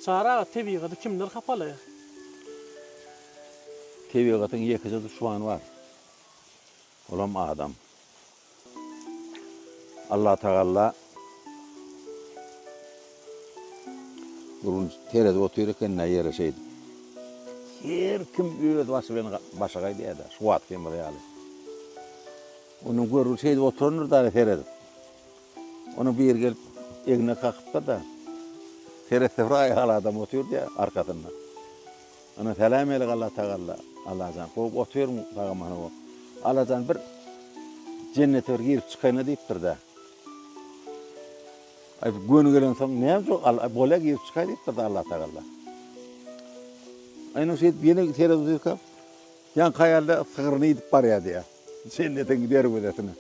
Çary aga tebigaty kimler hapalaýar? Tebigatyň ýekeje duşmany bar. Olam adam. Allatagalla bir gün seredip otyr eken-dä ýere şeýdip. Her kim öz başy bilen başagaý diýýär-dä, şu wagtkymyz ýaly. Onuň görgüli şeýdip oturandyr-da seredip. Onuň biri gelip egnine kakypdyr-da, seretse bir aýal adam otyr diýýär arkasynda. Ana salam elik Allatagalla, Allajan gowy otyrmyň sag-aman ho. Allajan bir jennete bir girip çykaýyn-a diýipdir-dä. Aý bu göni gelensoň näme jo bolýa girip çykaý diýipdir-de Allatagalla. Aýna şeýdip ýene seredip otyrka, ýaňky aýal-da sygryny iýdip barýar diýýär. Jennetiň derwezesine.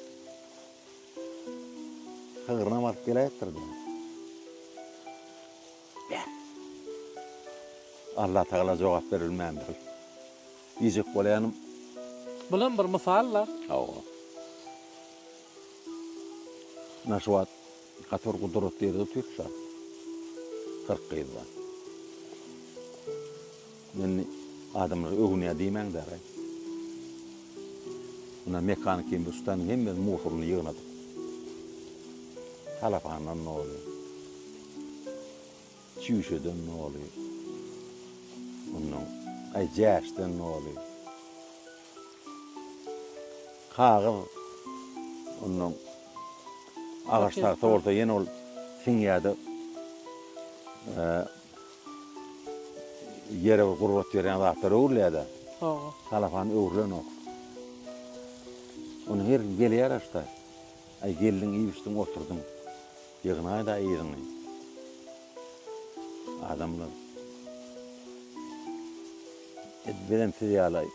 Sygrynam alyp geläýipdir-dä. Beh! Allatagala jogap berilmändir. Diýjek bolýanym. Bulam bir mysal-da. Hawa. Ynha şu wagt gaty bir gudratly ýerde otyrys-da. 40 gyzda. Indi adamlar öwünýär diýmäň-dä-raý. Ynha Mekan ikimiz ussanyň hemmesi musuryny ýygnadyk. Salafandan doly. Çüýşeden doly. Ondan aý jäşden doly. Kagyz ondan agaç tagta bolsa ýene ol siňýär-de ýere bir gurbat berýän zatlar öwrülýär-de. Hawa. Salafan öwrülenok. Ony her kim gelýär aşda. Aý geldiň iýip-içdiň oturdyň. Ýygnaý-da yzyňy. Adamlar. Edil bizem siz ýaly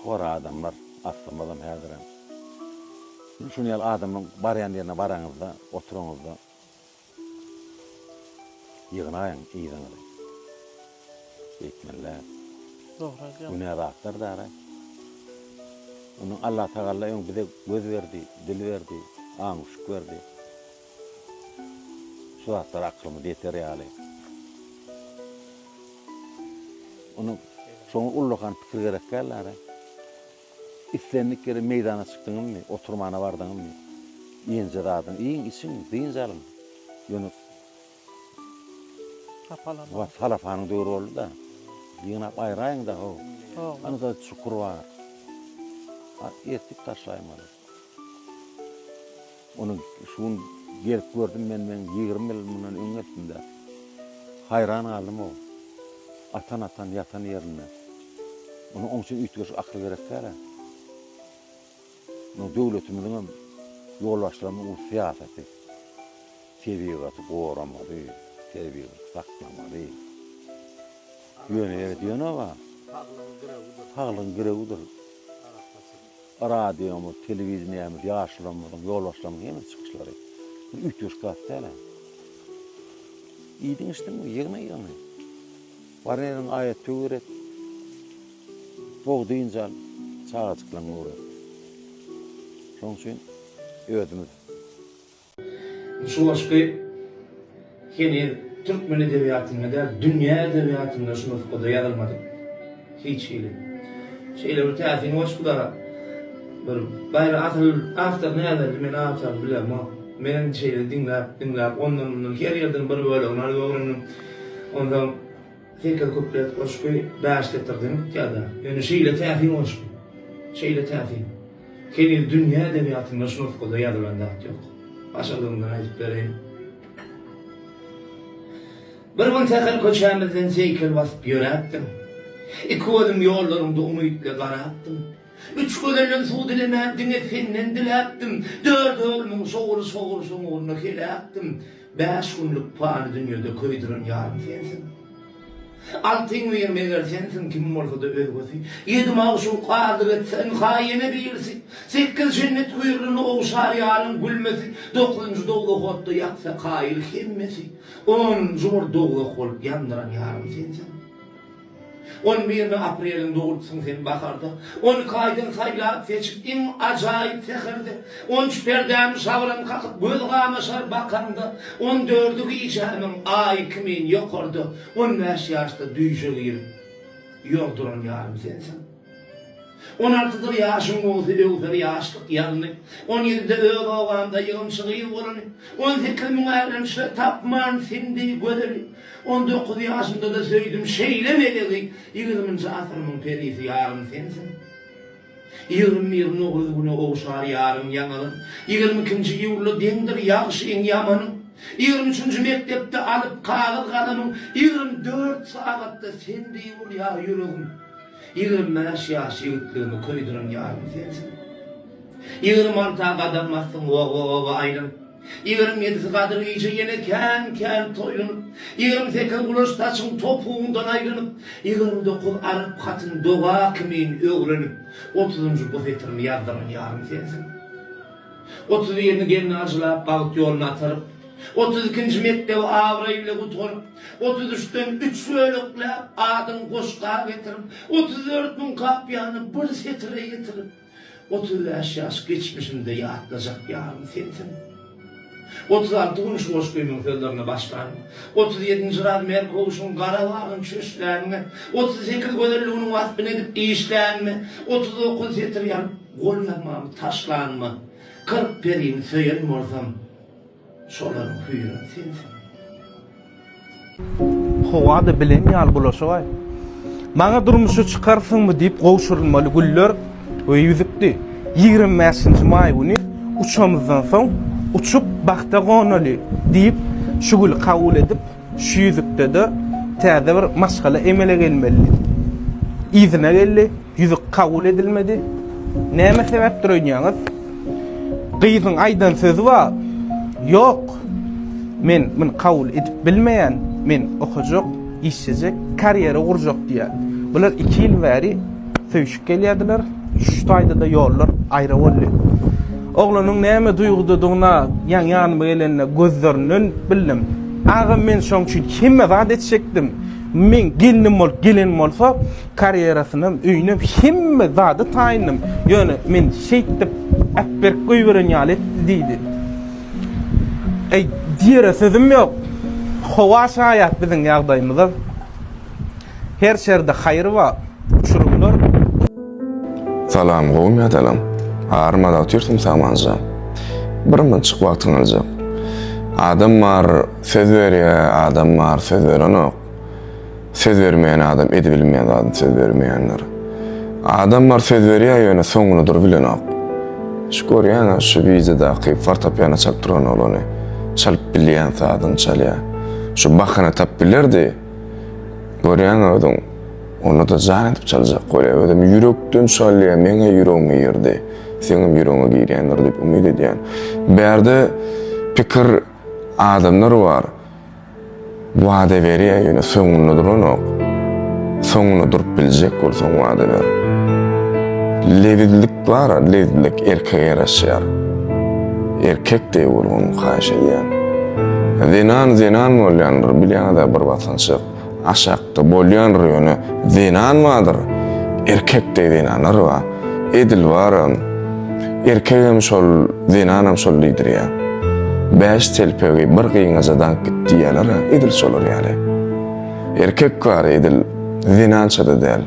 hor adamlar aslymyzam häzirem. Şuny ýaly adamlaň barýan ýerine baraňyzda, oturaňyzda Ýygnaýyň yzyňyzy. Beýtmeli däl. Dogry aýdýaň. Günä zatlar dara. Onuň Allatagalla öň bize göz berdi, dil berdi, aň-üşük berdi. Şu zatlara akylymyz ýeter ýaly. Onuň şoňa ullakan pikir gerek däl dara. Islendik ýere meýdana çykdyňyzmy, oturmana bardyňyzmy, iýenje zadyňy iýiň, içiň, dynç alyň. Ýöne Hapalama. Wah, salafanyň döwri boldy-da. Ýygnap aýraýyň-da, how. Ynha çukur bar. Ertip taşlaýmaly. Ony şu gün gelip gördüm men, men 20 ýyl mundan öň gelipdim-de. Haýran galdym-ow. Atan-atan ýatan ýerinde. Ony oň üçin üýtgeşik akyl gerek däl-ä. Munuň döwletimiziňem, ýolbaşçylarymyzyň uly syýasaty. Tebigaty goramaly, tebigaty saklamaly. Ýöne ýere diýenok-a. Saglygyň girewidir. Saglygyň girewidir. Arassaçylyk. Radiomyz, telewideniýemiz, ýaşulamyzyň, ýolbaşçylarymyzyň hemmesi çykyşlary. Bir üýtgeşik zat däl-ä. Iýdiň-içdiňmi, ýygna ýygna. Baran ýeriňe aýat-töwir et. Bog dynç al, çagajyklaryňy öwret. Şonuň üçin özümiz. Şu goşgy heniz türkmen edebiýatynda däl, dünýä edebiýatynda şu nusgada ýazylmadyk. Hiç hili. Şeýle bir täsin goşgy-da bir baýry asyl awtor näbelli men awtoryny bilemok. Menem şeýle diňläp diňläp ondan mundan her ýerden bir bölegini alyp öwrendim. Onsoň sekiz kuplet goşgy bäş setirden gitýär-de. Ýöne şeýle täsin goşgy. Şeýle täsin. Heniz dünýä edebiýatynda şu nusgada ýazylan zat ýok. Başardygymdan aýdyp bereýin. Bir gün säher köçämizden seýkel basyp ýöräpdim. Iki gözüm ýollaryňda umytly garapdym. Üç gözelden suw dilemän diňe senden diläpdim. Dört ölümiň şowury-şowury şoň ugrunda heläkdim. Bäş günlük pany dünýede köýdüren ýarym sensiň. Altyň bir meger sensiň kim bolsa-da özgesi. Ýedi magşuk azlyk etse ynha ýene birisi. Sekiz jennet hüýrlerini ogşar ýaryň gülmesi. Dokuzynjy dowzah otda ýaksa kaýyl hemmesi. Onunjy bir dowzah bolup ýandyran ýarym sensiň. On birini apreliň dogulupsyň sen baharda. On iki aýdan saýlap-seçip iň ajaýyp säherde. On üç perdämi şabram kakyp göz gamaşar bakaňda. On dördi gijämiň aýy kimin ýokarda. On bäş ýaşda düýşe girip ýorduran ýarym sensiň. On altydyr ýaşyň gowusy öwser ýaşlyk ýalny. On ýedide öz obamda ýygymçy gyz bolany. On sekiz müň älemşe tapman sen deý gözeli. On dokuz ýaşymda-da söýdüm şeýle melegi, Ýigriminji asyrymyň perisi ýarym sensiň. 21 nowruz güni ogşar ýaryň ýaňagyn, Ýigrimi ikinji iýulda deňdir ýagşyň ýamanyň. Ýigrimi üçünji mekdepde alyp kagyz galamyň, 24 sagatda sen deý urýar ýüregim. 25 ýaş ýigitligimi köýdüren ýarym sensiň. Ýigrimi alta gadam basdyň oba-oba aýlanyp. Ýigrimi ýedisi gadyr gije ýene kän-kän toýlanyp, 28 gulaç saçyň topugyňdan aýlanyp, 29 arap hatyn doga kimin öwrenip, otuzynjy bu setirimi ýazdyran ýarym sensiň. Otuz birini gelnaljylap bagt ýoluna ataryp, otuz ikinji mekdebi abraý bile gutaryp, otuz üçden üç bölekläp adyň goşga getirip, 34 müň kapyýany bir setire ýetirip, 35 ýaş geçmişimde ýatlajak ýarym sensiň. 36 gün şu goşgymyň sözlerine başlanyma, 37-nji razmer köwşüň gara bagyny çöşlänime, 38 gözelliginiň waspyny edip işlänime, 39 setir ýazyp gol ýazmamy taşlanyma, 40 perini söýen bolsam, şolaryň hüýrem sensiň. Howa-da bilen ýaly bulaşygaý. Maňa durmuşa çykarsyňmy diýip gowşurylmaly güller we ýüzükdi. 25-nji maý güni uçamyzdan soň uçup bagta gonaly diýip şu güli kabul edip şu ýüzükde-de täze bir maşgala emele gelmeli. Yzyna geldi, ýüzük kabul edilmedi. Näme sebäpdir öýdýäňiz? Gyzyň aýdan sözi bar. Ýok. Men muny kabul edip bilmeýän. Men okajak, işlejek, karýera gurjak diýýär. Bular 2 ýyl bäri söýşüp gelýärdiler. Şu taýda-da ýollar aýra boldy. Oglanyň näme duýgudadygyna ýaňy ýanyma gelende gözlerinden bildim. Agam men şoň üçin hemme zat etjekdim. Men gelnim bolup gelen bolsa, karýerasynam, öýünem hemme zady taýyndym. Ýöne men şeýtdip äpberip goýberen ýaly etdi diýdi. Eý, diýere sözüm ýok. Howa şaýat biziň ýagdaýymyza. Her şerde haýyr bar, uçurymlar. Salam gowmy ýadalam. Armada otyrsyň sagmanja. Bir mynçyk wagtyňy aljak. Adam bar söz berýä, adam bar söz berenok. Söz bermeýän adam edibilmeýän zadyny söz bermeýändir. Adam bar söz berýär ýöne soňuny durup bilenok. Şu görýäňä şu wideodaky fortepiano çalyp duran oglany. Çalyp bilýän sazyny çalýar. Şu bahana tapyp bilerdi. Görýäňä özüň. Onda-da jan edip çaljak bolýar. Özem ýürekden çalýar. Meň-ä ýüregime girdi. Seňem ýüregiňe girýändir diýip umyt edýän. Bärde pikir adamlar bar. Wada berýär ýöne soňunda duranok. Soňunda durup biljek bolsaň wada ber. Lebizlik bar, lebizlik erkege ýaraşýar. Erkek deý bolgun haýyş edýän. Zenan zenan bolýandyr bilýäňiz-ä bir basgançak aşakda bolýandyr ýöne zenan bardyr. Erkek deý zenanlar bar. Edil baram. Erkegem şol, zenanam şol diýdirýär. Bäş telpegi bir gyňaja daňyp git diýýärler-ä, edil şolar ýaly. Erkek bar edil zenança-da däl.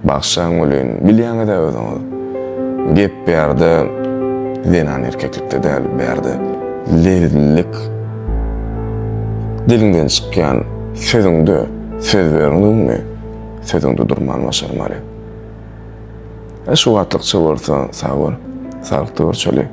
Bagşaň welin, bilýäňiz-ä özüňiz. Gep bärde zenan erkeklikde däl, bärde lebizlilik. Diliňden çykýan sözüňde söz berdiňmi, sözüňde durman başarmaly. Şu wagtlykça bolsa sag bol. Saglykda görşeli.